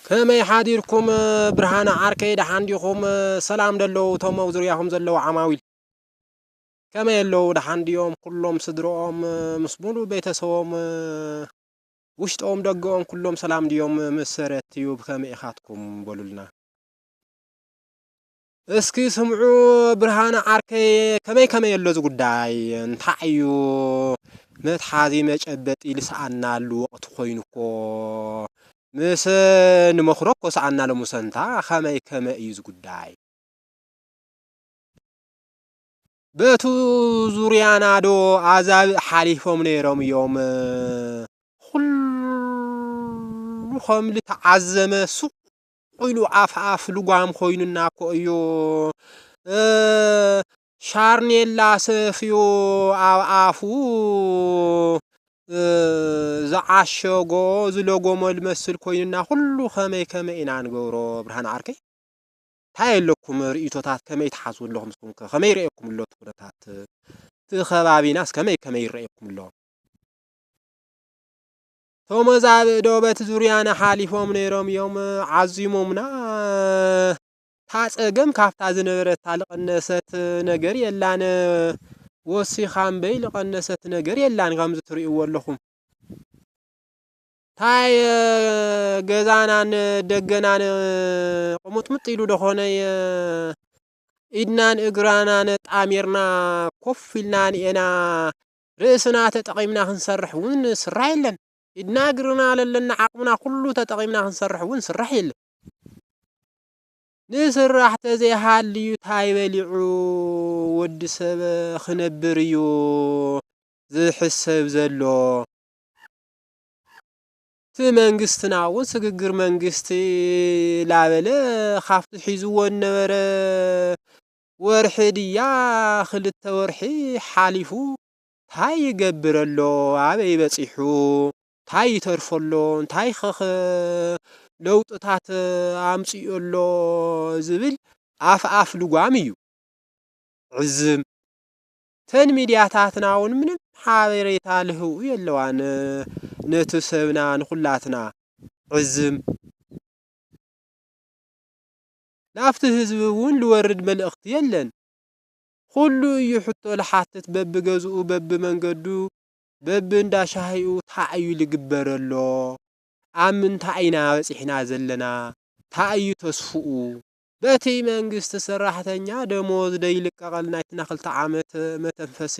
ከመይ ሓዲርኩም ብርሃነ ዓርከይ፣ ደሓን ዲኹም? ሰላም ደለዉ እቶም ኣብ ዙርያኹም ዘለዉ ዓማዊል ከመይ ኣለዉ? ደሓን ድዮም? ኩሎም ስድርኦም ምስ ሙሉ ቤተሰቦም፣ ውሽጦም ደገኦም ኩሎም ሰላም ድዮም? ምስ ሰረት ቲዩብ ከመይ ኢኻትኩም በሉልና። እስኪ ስምዑ ብርሃነ ዓርከይ፣ ከመይ ከመይ ኣሎ እዚ ጉዳይ? እንታይ እዩ መትሓዚ መጨበጢ ልስኣናሉ ወቕቲ ኮይኑ እኮ። ምስ ንመኽሮ እኮ ሰኣና ሎምሰንታ ከመይ ከመይ እዩ እዚ ጉዳይ? በቱ ዙርያና ዶ ኣዛብእ ሓሊፎም ነይሮም እዮም? ኩሉ ከም ልተዓዘመ ሱቕ ኢሉ ኣፍ ኣፍ ልጓም ኮይኑና እኮ እዩ። እ፣ ሻርኔላ ሰፍዩ ኣብ ኣፉ፣ እ፣ ዝዓሸጎ ዝለጎሞ ልመስል ኮይኑና ኩሉ ከመይ ከመይ ኢና ንገብሮ ብርሃን ዓርከይ? እንታይ ኣለኩም ርእይቶታት? ከመይ ትሓስቡ ኣለኹም ንስኹም ከ? ከመይ ይረኣየኩም ኣሎ እቲ ኩነታት? እቲ ከባቢናስ ከመይ ከመይ ይረኣየኩም ኣሎ? ተመዛብእ ዶ በቲ ዙርያና ሓሊፎም ነይሮም እዮም ዓዚሞምና። እታ ጸገም ካብታ ዝነበረታ ልቐነሰት ነገር የላን። ወሲኻ እምበይ ልቐነሰት ነገር የላን ከምዚ ትርእይዎ ኣለኹም። ታይ ገዛናን ደገናን ቁምጥምጥ ኢሉ ደኾነ፣ ኢድናን እግራናን ጣሚርና ኮፍ ኢልና ንኤና ርእስና ተጠቒምና ክንሰርሕ እውን ስራሕ የለን። ኢድና እግርና ለለና ዓቕምና ኩሉ ተጠቒምና ክንሰርሕ እውን ስራሕ የለን። ንስራሕ ተዘይሃልዩ ታይ በሊዑ ወዲ ሰብ ክነብር እዩ ዝሕሰብ ዘሎ? እቲ መንግስትና እውን ስግግር መንግስቲ ላበለ ካብቲ ሒዝዎ ነበረ ወርሒ ድያ ክልተ ወርሒ ሓሊፉ ታይ ይገብር ኣሎ? ኣበይ በጺሑ? ታይ ይተርፎ ኣሎ? እንታይ ኸኸ ለውጥታት ኣምጺኡ ኣሎ? ዝብል ኣፍ ኣፍ ልጓም እዩ። ዕዝም። እተን ሚድያታትና እውን ምንም ሓበሬታ ልህቡ የለዋን። ነቲ ሰብና ንኹላትና ዕዝም። ናብቲ ህዝቢ እውን ልወርድ መልእኽቲ የለን። ኩሉ እዩ ሕቶ ልሓትት በብገዝኡ በብመንገዱ በብእንዳ ሻሂኡ ታይ እዩ ልግበር ኣሎ? ኣብ ምንታይ ኢና በጺሕና ዘለና? ታይ እዩ ተስፍኡ? በቲ መንግስቲ ሰራሕተኛ ደሞዝ ደይልቀቐልና ናይትና ክልተ ዓመት መተንፈሲ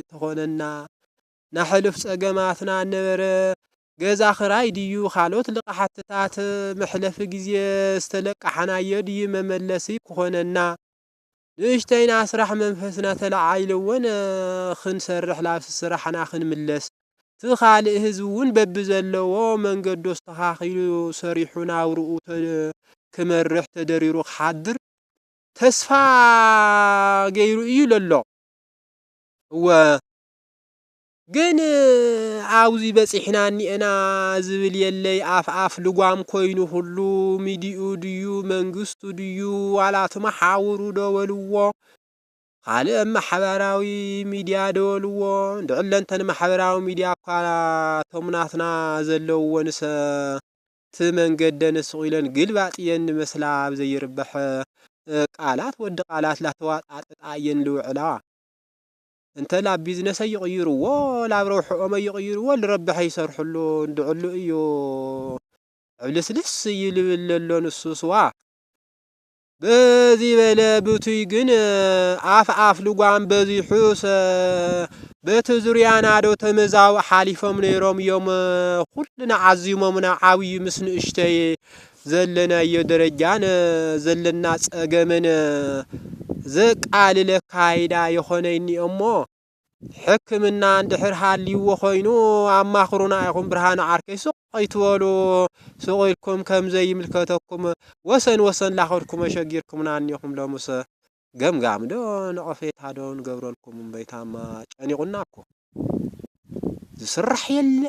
ተኾነና። ናሕልፍ ጸገማትና ነበረ። ገዛ ክራይ ድዩ ካልኦት ልቓሕትታት መሕለፊ ግዜ ዝተለቃሕናዮ ድዩ መመለሲ ክኾነና? ንእሽተይና ስራሕ መንፈስና ተለዓዒልወን ክንሰርሕ ላብቲ ስራሕና ክንምለስ። እቲ ካልእ ህዝቢ እውን በብዘለዎ መንገዱ ኣስተኻኺሉ ሰሪሑ ናብርኡ ተ-፣ ክመርሕ ተደሪሩ ክሓድር ተስፋ ገይሩ እዩ ለሎ። እወ፣ ግን ኣብዚ በጺሕና እኒኤና ዝብል የለይ። ኣፍ ኣፍ ልጓም ኮይኑ ኩሉ ሚድኡ ድዩ መንግስቱ ድዩ ዋላ እቲ መሓውሩ ዶ በልዎ፣ ካልእ ማሕበራዊ ሚድያ ዶ በልዎ፣ እንድዕለንተን ማሕበራዊ ሚድያ እኳ እቶም ናትና ዘለውወንሰ እቲ መንገደን ስቕ ኢለን ግልባጥ እየን ዝመስላ ኣብ ዘይርባሕ፣ እ፣ ቃላት ወዲ ቃላት ላተዋጣጥጣ እየን ዝውዕላ። እንተ ላብ ቢዝነስ ኣይቕይርዎ፣ ላብ ረብሕኦም ኣይቕይርዎ፣ ልረብሕ ኣይሰርሕሉ፣ እንድዕሉ እዩ ዕብልስልስ እዩ ልብል ለሎ ንሱ ስዋ። በዚ በለ ብቱይ ግን ኣፍ ኣፍ ልጓም በዚሑስ በቲ ዙርያና ዶ ተመዛው ሓሊፎም ነይሮም እዮም። ኩልና ዓዚሞምና ዓብዩ ምስ ንእሽተይ ዘለናዮ ደረጃን ዘለና ጸገምን ዘቃልል ኣካይዳ ይኾነኒ እሞ ሕክምና እንድሕር ሃልይዎ ኮይኑ ኣማኽሩና ኢኹም። ብርሃነ ዓርከይ ስቕ ኣይትበሉ። ስቕ ኢልኩም ከም ዘይምልከተኩም ወሰን ወሰን ላኸድኩም ኣሸጊርኩምና እኒኹም። ሎምስ ገምጋም ዶ ነቐፌታ ዶ ንገብረልኩም እምበይታማ ጨኒቑና እኮ። ዝስራሕ የለ፣